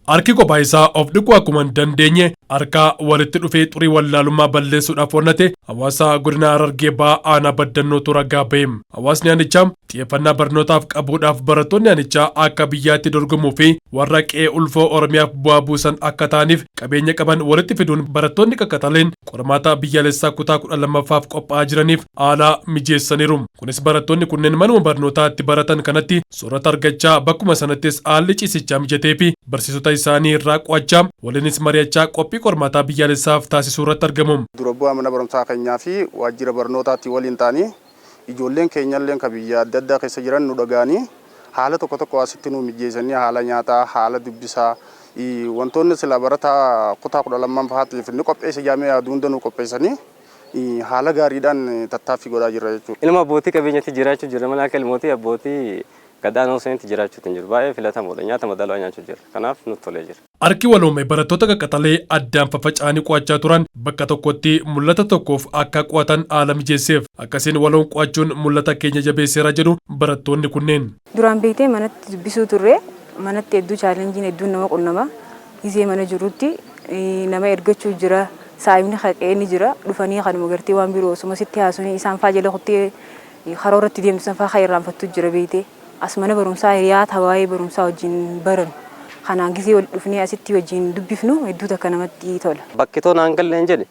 Harki kophaa isaa of dhiquu akkuma hin dandeenye, harka walitti dhufee xurii wallaalummaa balleessuudhaaf onnate hawaasa godina Harargee Bahaa aanaa Baddannootu ragaa ba'e. Hawaasni aanichaa xiyyeeffannaa barnootaaf qabuudhaaf barattoonni aanichaa akka biyyaatti dorgomuu fi warra qe'ee ulfoo Oromiyaaf bu'aa buusan akka ta'aniif qabeenya qaban walitti fiduun barattoonni qaqqaxaleen qormaata biyyaalessaa kutaa 12ffaaf qophaa'aa jiraniif haala mijeessaniiru. Kunis barattoonni kunneen manuma barnootaa itti baratan kanatti soorata argachaa, bakkuma sanattis haalli ciisichaa mijatee fi barsiisota isaanii irraa qo'achaa, waliinis mari'achaa qophii qormaataa biyyaalessaaf taasisuu irratti argamu. Dura bu'aa mana barumsaa keenyaa fi waajjira barnootaatti waliin ta'anii, ijoolleen keenyallee kan biyya adda addaa keessa jiran nu dhaga'anii, haala tokko tokko asitti nu mijeessanii, haala nyaataa, haala dubbisaa, wantoonni sila barataa kutaa 12ffaatiif ni qopheessa jaamee yaadu hunda nu qopheessanii, haala gaariidhaan tattaaffii godhaa jirra jechuudha. Ilma abbootii qabeenyatti jiraachuu jirra malee akka ilmootii abbootii gadaanoo sanitti jiraachuutti hin jiru. Baay'ee filatamoodha. Nyaata madaalawaa nyaachuu jirra. Kanaaf nutti tolee jira. Harki waloome barattoota qaqqaxalee addaan faffaca'anii qo'achaa turan bakka tokkotti mul'ata tokkoof akka qo'atan haala mijeesseef. Akkasiin waloon qo'achuun mul'ata keenya jabeesseera jedhu barattoonni kunneen. Duraan beektee manatti dubbisuu turre. Manatti hedduu challengeiin hedduun nama qunnama. Gizee mana jirutti nama ergachuu jira. Saayimni haqee ni jira. Dhufanii kanuma gartee waan biroo osuma sitti haasanii isaan faa jala kuttee karoora itti deemtu san faa kan irraanfattu jira beektee. As mana barumsaa hiriyaa waa'ee barumsaa wajjin baranu. Kanaan gizee wal dhufnee asitti wajjin dubbifnu hedduu takka namatti tola. Bakki too naan galleen jedhe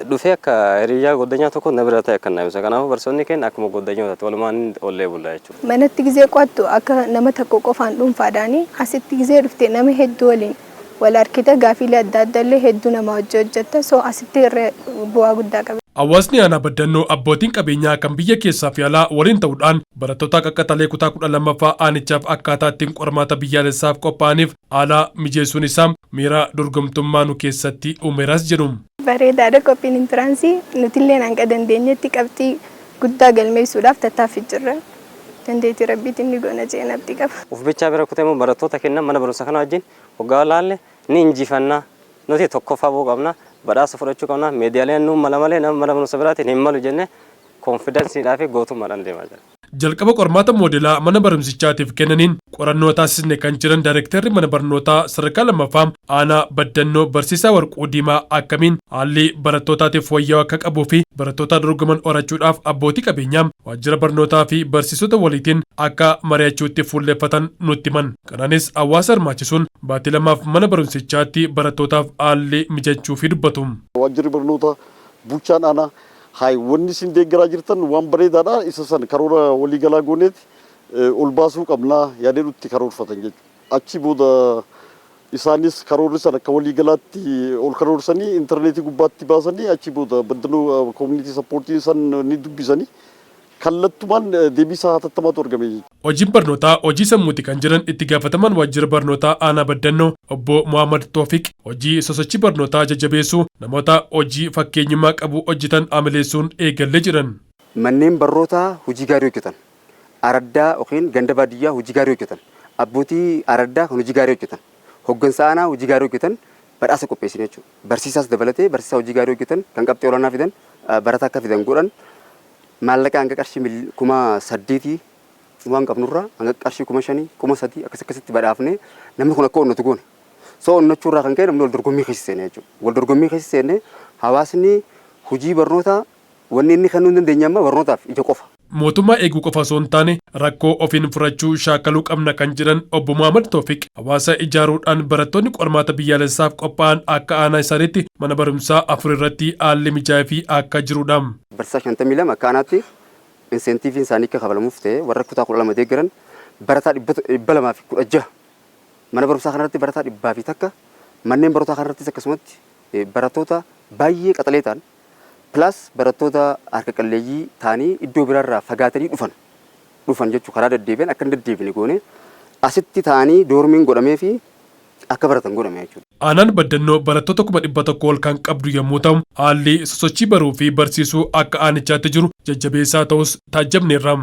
dhufee akka hiriyyaa goddanyaa tokko na bira ta'e akka na ibsa. Kanaafuu barsiisonni keenya akkuma goddanyootatti walumaan ollee bulla jechuudha. Manatti gizee qo'attu akka nama tokko qofaan dhuunfaadhaani, asitti gizee dhufte nama hedduu waliin wal harkita, gaafiilee adda addaa illee hedduu nama hojii hojjetta, so asitti irra bu'aa guddaa qaba. Hawaasni aanaa Baddannoo abbootiin qabeenyaa kan biyya keessaa fi alaa waliin ta'uudhaan barattoota qaqqaxalee kutaa 12ffaa aanichaaf akkaataa ittiin qormaata biyyaalessaaf qophaa'aniif haala mijeessuun isaa miira dorgomtummaa nu keessatti uumeeras jedhu. Bareedaadha qophiin entrance, nutillee hanga dandeenyetti qabxii guddaa galmeessuudhaaf tattaaffii jirra. Dandeettii Rabbiitiin ni goona jeen abdii qaba. Uf bichaa bira kutee immoo barattoota kennan mana barumsa kana wajjin hoggaa laalle ni injifannaa. Nuti tokkoffaa bu'uu qabna. Badhaasa fudhachuu qabna. Miidiyaaleen nuun mala malee nama mana barumsa biraatiin hin malu jennee confidenceiidhaa fi gootummaadhaan deemaa jira. Jalqaba qormaata moodelaa mana barumsichaatiif kennaniin qorannoo taasisne kan jiran daayirektarri mana barnootaa sadarkaa lammaffaa aanaa Baddannoo barsiisaa Warquu Diimaa, akkamiin haalli barattootaatiif wayyaa'u akka qabuu fi barattoota dorgoman horachuudhaaf abbootii qabeenyaa, waajjira barnootaa fi barsiisota waliitiin akka mari'achuutti fuulleffatan nutti himan. Kanaanis hawaasa hirmaachisuun baatii 2f mana barumsichaatti barattootaaf haalli mijachuu fi dubbatu. Waajjirri barnootaa, bulchaan aanaa, hayi, wanni isin deeggaraa jirtan waan bareedaadha, isa san karoora waliigalaa gooneeti ol baasuu qabnaa yaadee karoorfatan jechuudha. Achi booda isaanis karoorri san akka waliigalaatti ol karoorsanii intarneetii gubbaatti baasanii, achi booda Baddannoo community supportii san ni dubbisanii, kallattumaan deebisaa hatattamaatu argame jechuudha. Hojiin barnootaa hojii sammuuti kan jedhan itti gaafatamaan waajjira barnootaa aanaa Baddannoo obbo Muhammad Toofiq, hojii sosochii barnootaa jajjabeessuu, namoota hojii fakkeenyummaa qabu hojjetan amileessuun eegallee jedhan. Manneen barnootaa hojii gaarii hojjetan, araddaa yookiin ganda baadiyyaa hojii gaarii hojjetan, abbootii araddaa kan hojii gaarii hojjetan, hoggansa aanaa hojii gaarii hojjetan badhaasa qopheessine jechuudha. Barsiisaas dabalatee barsiisaa hojii gaarii hojjetan kan qabxii olaanaa fidan, barataa akka fidan godhan, maallaqa hanga qarshii 8,000 waan qabnurraa hanga qarshii 5,000, 3,000 akkas akkasitti badhaafnee namni kun akka onnatu goone. So onnachuurraa kan ka'e namni wal dorgommii keessa seene jechuudha. Wal dorgommii keessa seenne, hawaasni hojii barnootaa wanni inni kennuu hin dandeenye amma barnootaaf ija qofa. Mootummaa eeguu qofa osoo hin taane rakkoo ofiin furachuu shaakaluu qabna kan jedhan obbo Muhammad Toofiq, hawaasa ijaaruudhaan barattoonni qormaata biyyaalessaaf qophaa'an akka aanaa isaaniitti mana barumsaa afur irratti haalli mijaa'ee fi akka jirudha. Barsiisaa 52 akka aanaatti incentiveiin isaanii akka kafalamuuf ta'e, warra kutaa 12 deeggaran barataa 216, mana barumsaa kanarratti barataa 101, manneen barnootaa kanarrattis akkasumatti barattoota baay'ee qaxalee ta'an plus barattoota harka qalleeyyii ta'anii iddoo biraarraa fagaatanii dhufan jechuu, karaa deddeebi'an akka hin deddeebine goone, asitti ta'anii dormiin godhamee fi akka baratan godhame jechuudha. Aanaan Baddannoo barattoota 100,000 ol kan qabdu yommuu ta'u, haalli sosochii baruu fi barsiisuu akka aanichaatti jiru jajjabeessaa ta'us taajjabneerra.